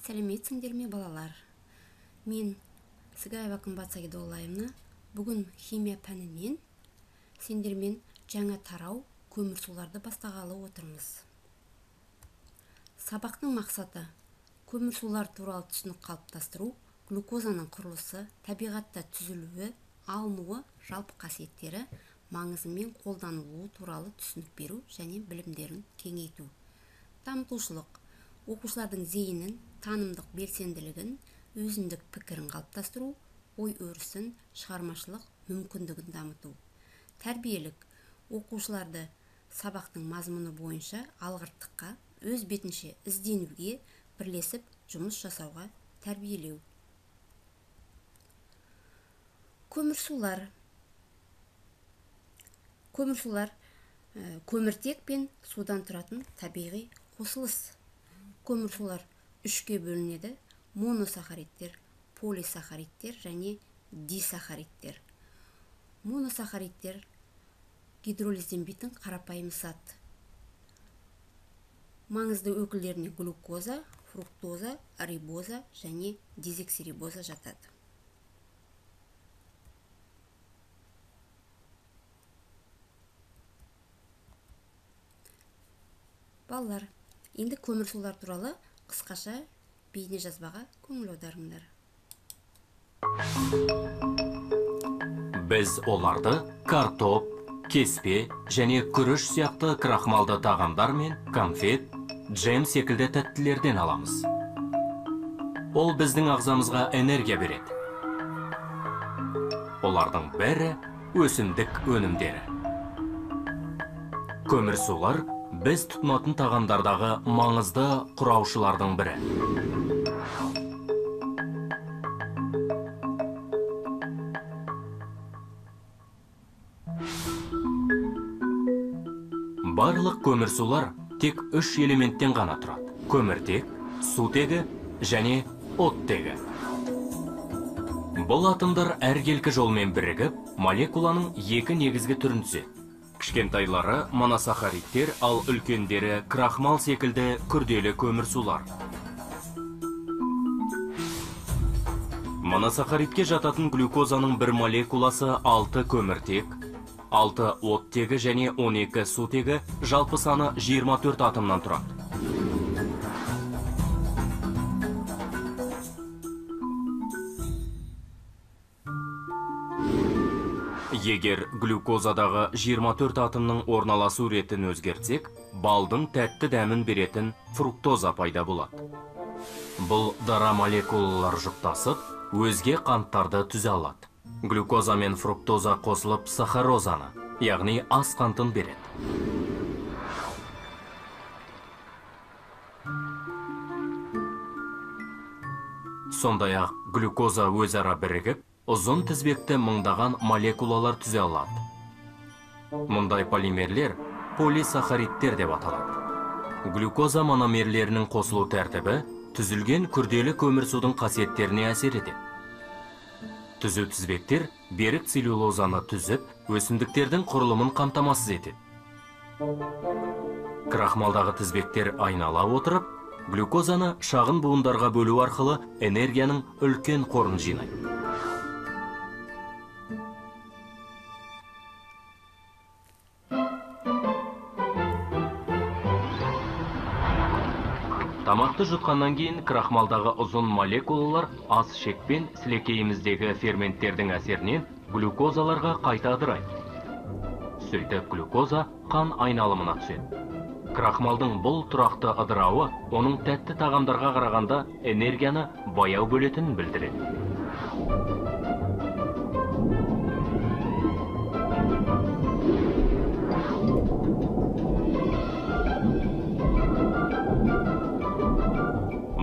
Сәлеметсіңдер ме, балалар? Мен Сыгаева Қымбат Сагидоллаевна. Бүгін химия пәнінен сендермен жаңа тарау көмірсуларды бастағалы отырмыз. Сабақтың мақсаты: көмірсулар туралы түсінік қалыптастыру, глюкозаның құрылысы, табиғатта түзілуі, алынуы, жалпы қасиеттері, маңызы мен қолданылуы туралы түсінік беру және білімдерін кеңейту. Дамытушылық: оқушылардың зейінін, танымдық белсенділігін, өзіндік пікірін қалыптастыру, ой-өрісін, шығармашылық мүмкіндігін дамыту. Тәрбиелік: оқушыларды сабақтың мазмұны бойынша алғырттыққа, өз бетінше ізденуге, бірлесіп жұмыс жасауға тәрбиелеу. Көмірсулар. Көмірсулар көміртек пен судан тұратын табиғи қосылыс. Көмірсулар үшке бөлінеді: моносахаридтер, полисахаридтер және дисахаридтер. Моносахаридтер гидролизденбейтін қарапайым зат. Маңызды өкілдеріне глюкоза, фруктоза, рибоза және дезоксирибоза жатады. Балалар, енді көмірсулар туралы қысқаша бейне жазбаға көңіл аударыңдар. Біз оларды картоп, кеспе және күріш сияқты крахмалды тағамдар мен конфет, джем секілді тәттілерден аламыз. Ол біздің ағзамызға энергия береді. Олардың бәрі өсімдік өнімдері. Көмірсулар біз тұтынатын тағамдардағы маңызды құраушылардың бірі. Барлық көмірсулар тек үш элементтен ғана тұрады: көміртек, сутегі және оттегі. Бұл атомдар әркелкі жолмен бірігіп, молекуланың екі негізгі түрін түзеді. Кішкентайлары моносахаридтер, ал үлкендері крахмал секілді күрделі көмірсулар. Моносахаридке жататын глюкозаның бір молекуласы 6 көміртек, 6 оттегі және 12 сутегі, жалпы саны 24 атомнан тұрады. Егер глюкозадағы 24 атомның орналасу ретін өзгертсек, балдың тәтті дәмін беретін фруктоза пайда болады. Бұл дара молекулалар жұптасып, өзге қанттарды түзе алады. Глюкоза мен фруктоза қосылып сахарозаны, яғни ас қантын береді. Сондай-ақ глюкоза өзара бірігіп, ұзын тізбекті мыңдаған молекулалар түзе алады. Мұндай полимерлер полисахаридтер деп аталады. Глюкоза мономерлерінің қосылу тәртібі түзілген күрделі көмірсудың қасиеттеріне әсер етеді. Түзу тізбектер берік целлюлозаны түзіп, өсімдіктердің құрылымын қамтамасыз етеді. Крахмалдағы тізбектер айнала отырып, глюкозаны шағын буындарға бөлу арқылы энергияның үлкен қорын жинайды. Тамақты жұтқаннан кейін крахмалдағы ұзын молекулалар ас ішекпен сілекейіміздегі ферменттердің әсерінен глюкозаларға қайта ыдырайды. Сөйтіп глюкоза қан айналымына түседі. Крахмалдың бұл тұрақты ыдырауы оның тәтті тағамдарға қарағанда энергияны баяу бөлетінін білдіреді.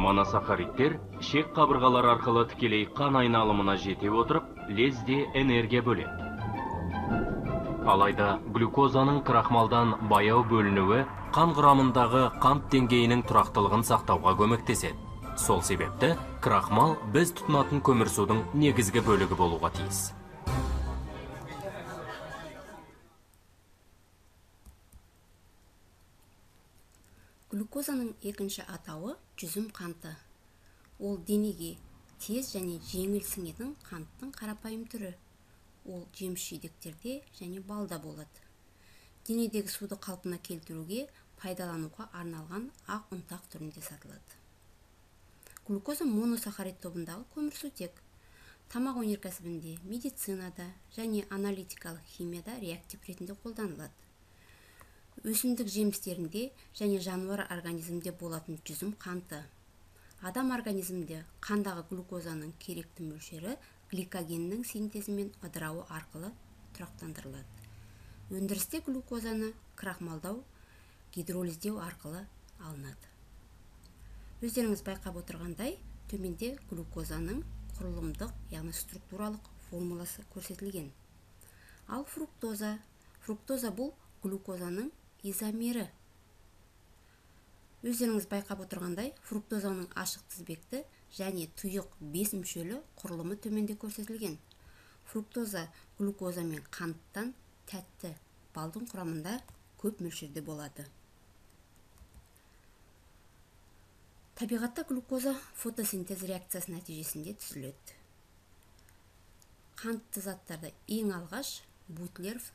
Моносахаридтер ішек қабырғалары арқылы тікелей қан айналымына жете отырып, лезде энергия бөледі. Алайда глюкозаның крахмалдан баяу бөлінуі қан құрамындағы қант деңгейінің тұрақтылығын сақтауға көмектеседі. Сол себепті крахмал біз тұтынатын көмірсудың негізгі бөлігі болуға тиіс. Глюкозаның екінші атауы жүзім қанты. Ол денеге тез және жеңіл сіңетін қанттың қарапайым түрі. Ол жеміс-жидектерде және балда болады. Денедегі суды қалпына келтіруге пайдалануға арналған ақ ұнтақ түрінде сатылады. Глюкоза моносахарид тобындағы көмірсутек. Тамақ өнеркәсібінде, медицинада және аналитикалық химияда реактив ретінде қолданылады. Өсімдік жемістерінде және жануар организмде болатын жүзім қанты. Адам организмінде қандағы глюкозаның керекті мөлшері гликогеннің синтезі мен ыдырауы арқылы тұрақтандырылады. Өндірісте глюкозаны крахмалдау, гидролиздеу арқылы алынады. Өздеріңіз байқап отырғандай, төменде глюкозаның құрылымдық, яғни структуралық формуласы көрсетілген. Ал фруктоза, фруктоза бұл глюкозаның изомері. Өздеріңіз байқап отырғандай, фруктозаның ашық тізбекті және тұйық 5 мүшелі құрылымы төменде көрсетілген. Фруктоза глюкоза мен қанттан тәтті балдың құрамында көп мөлшерде болады. Табиғатта глюкоза фотосинтез реакциясы нәтижесінде түзіледі. Қантты заттарды ең алғаш Бутлеров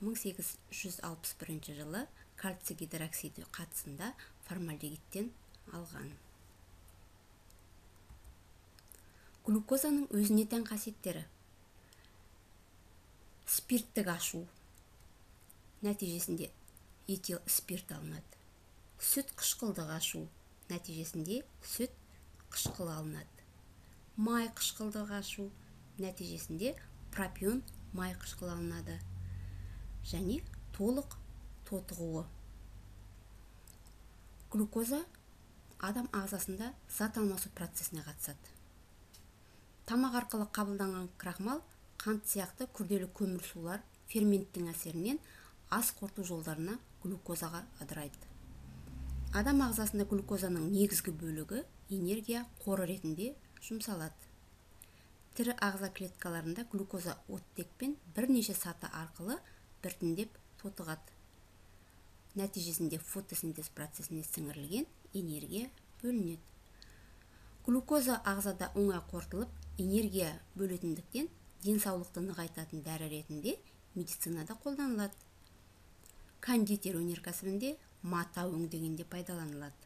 1861 жылы кальций гидроксиді қатысында формальдегидтен алған. Глюкозаның өзіне тән қасиеттері: спирттік ашу нәтижесінде этил спирт алынады. Сүт қышқылдық ашу нәтижесінде сүт қышқылы алынады. Май қышқылдық ашу нәтижесінде пропион май қышқылы алынады. Және толық тотығуы. Глюкоза адам ағзасында зат алмасу процесіне қатысады. Тамақ арқылы қабылданған крахмал, қант сияқты күрделі көмірсулар ферменттің әсерінен ас қорыту жолдарына глюкозаға ыдырайды. Адам ағзасында глюкозаның негізгі бөлігі энергия қоры ретінде жұмсалады. Тірі ағза клеткаларында глюкоза оттекпен бірнеше саты арқылы біртіндеп тотығады. Нәтижесінде фотосинтез процесіне сіңірілген энергия бөлінеді. Глюкоза ағзада оңай қорытылып, энергия бөлетіндіктен денсаулықты нығайтатын дәрі ретінде медицинада қолданылады. Кондитер өнеркәсібінде мата өңдегенде пайдаланылады.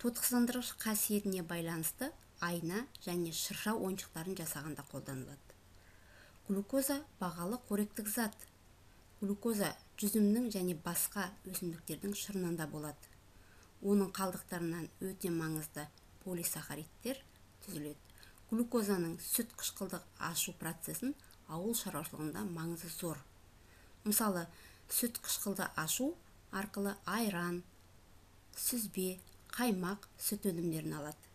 Тотықсыздандырғыш қасиетіне байланысты айна және шырша ойыншықтарын жасағанда қолданылады. Глюкоза бағалы қоректік зат. Глюкоза жүзімнің және басқа өсімдіктердің шырынында болады. Оның қалдықтарынан өте маңызды полисахаридтер түзіледі. Глюкозаның сүт қышқылдық ашу процесін ауыл шаруашылығында маңызы зор. Мысалы, сүт қышқылды ашу арқылы айран, сүзбе, қаймақ сүт өнімдерін алады.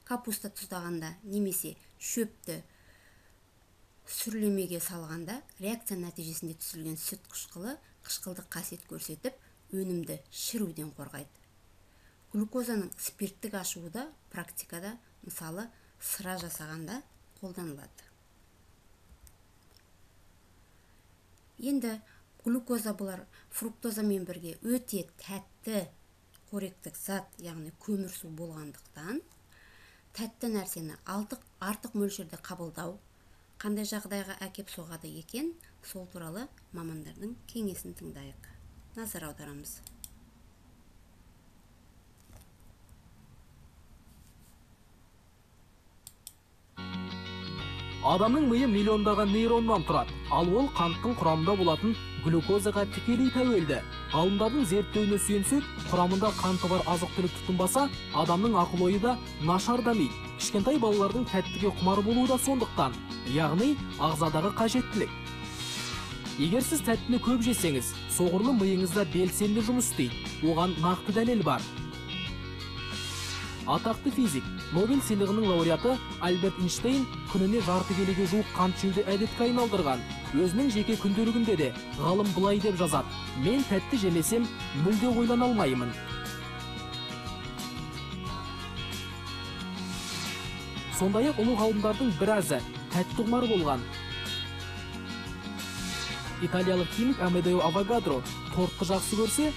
Капуста тұздағанда немесе шөпті сүрлемеге салғанда реакция нәтижесінде түзілген сүт қышқылы қышқылдық қасиет көрсетіп, өнімді шіруден қорғайды. Глюкозаның спирттік ашуы да практикада, мысалы, сыра жасағанда қолданылады. Енді глюкоза бұлар фруктозамен бірге өте тәтті қоректік зат, яғни көмірсу болғандықтан, тәтті нәрсені артық мөлшерде қабылдау қандай жағдайға әкеп соғады екен, сол туралы мамандардың кеңесін тыңдайық. Назар аударамыз. Адамның миы миллиондаған нейроннан тұрады, ал ол қанттың құрамында болатын глюкозаға тікелей тәуелді. Ғалымдардың зерттеуіне сүйенсек, құрамында қанты бар азық-түлік тұтынбаса, адамның ақыл-ойы да нашар дамиды. Кішкентай балалардың тәттіге құмар болуы да сондықтан, яғни ағзадағы қажеттілік. Егер сіз тәттіні көп жесеңіз, соғұрлы миыңызда белсенді жұмыс істейді. Оған нақты дәлел бар. Атақты физик, Нобель сыйлығының лауреаты Альберт Эйнштейн күніне жарты келіге жуық қант жеуді әдетке айналдырған. Өзінің жеке күнделігінде де ғалым былай деп жазады: «Мен тәтті жемесем, мүлде ойлана алмаймын». Сондай-ақ ұлы ғалымдардың біразы тәтті құмар болған. Италиялық химик Амедео Авогадро тортты жақсы көрсе,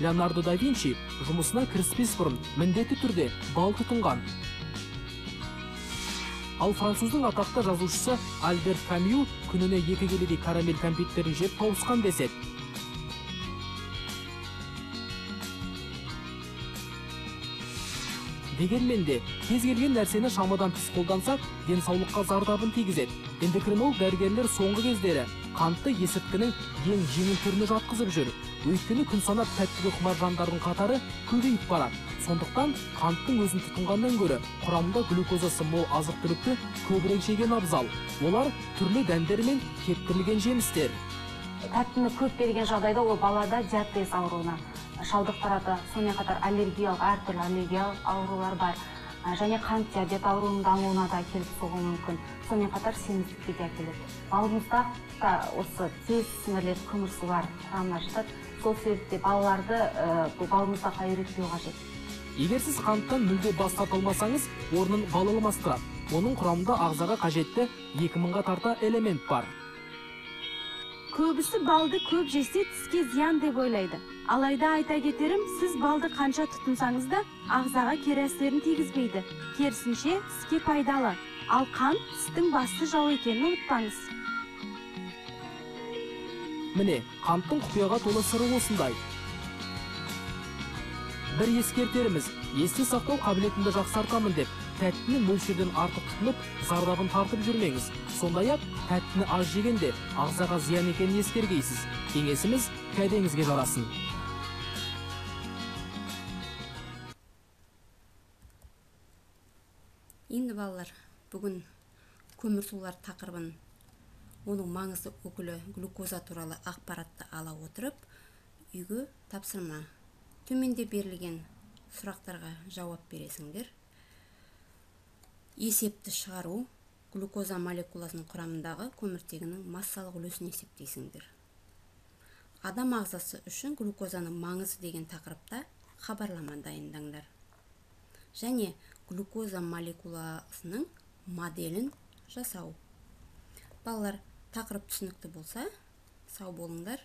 Леонардо да Винчи жұмысына кіріспес бұрын міндетті түрде бал тұтынған. Ал француздың атақты жазушысы Альберт Камю күніне 2 келідей карамель кәмпиттерін жеп тауысқан деседі. Дегенмен де, кез келген нәрсені шамадан тыс қолдансақ, денсаулыққа зардабын тигізеді. Эндокринолог дәрігерлер соңғы кездері қантты есірткінің ең жеңіл түріне жатқызып жүр. Өйткені күн санап тәттіге құмар жандардың қатары көбейіп барады. Сондықтан қанттың өзін тұтынғаннан гөрі құрамында глюкозасы мол азық-түлікті көбірек жеген абзал. Олар түрлі дәндер мен кептірілген жемістер. Тәттіні көп берген жағдайда ол балада диатез ауруына шалдықтырады. Сонымен қатар аллергиялық, әртүрлі аллергиялық аурулар бар. Және қант диабет ауруының дамуына да әкеліп соғуы мүмкін. Сонымен қатар семіздікке де әкеледі. Балмұздақ та осы тез сіңірілетін көмірсулар құрамына жатады. Сол себепте балаларды бұл балмұздаққа үйретпеу қажет. Егер сіз қанттан мүлде бас тарта алмасаңыз, орнын бал алмастырады. Оның құрамында ағзаға қажетті 2000-ға тарта элемент бар. Көбісі балды көп жесе тіске зиян деп ойлайды. Алайда айта кетерім, сіз балды қанша тұтынсаңыз да ағзаға кері әсерін тигізбейді. Керісінше, тіске пайдалы. Ал қант тістің басты жауы екенін ұмытпаңыз. Міне, қанттың құпияға толы сыры осындай. Бір ескертеріміз, есте сақтау қабілетімді жақсартамын деп тәттіні мөлшерден артық тұтынып, зардабын тартып жүрмеңіз. Сондай-ақ тәттіні аз жегенде ағзаға зиян екенін ескергейсіз. Кеңесіміз кәдеңізге жарасын. Енді балалар, бүгін көмірсулар тақырыбын, оның маңызды өкілі глюкоза туралы ақпаратты ала отырып, үйге тапсырма. Төменде берілген сұрақтарға жауап бересіңдер. Есепті шығару, глюкоза молекуласының құрамындағы көміртегінің массалық үлесін есептейсіңдер. Адам ағзасы үшін глюкозаның маңызы деген тақырыпта хабарлама дайындаңдар. Және глюкоза молекуласының моделін жасау. Балалар, тақырып түсінікті болса, сау болыңдар.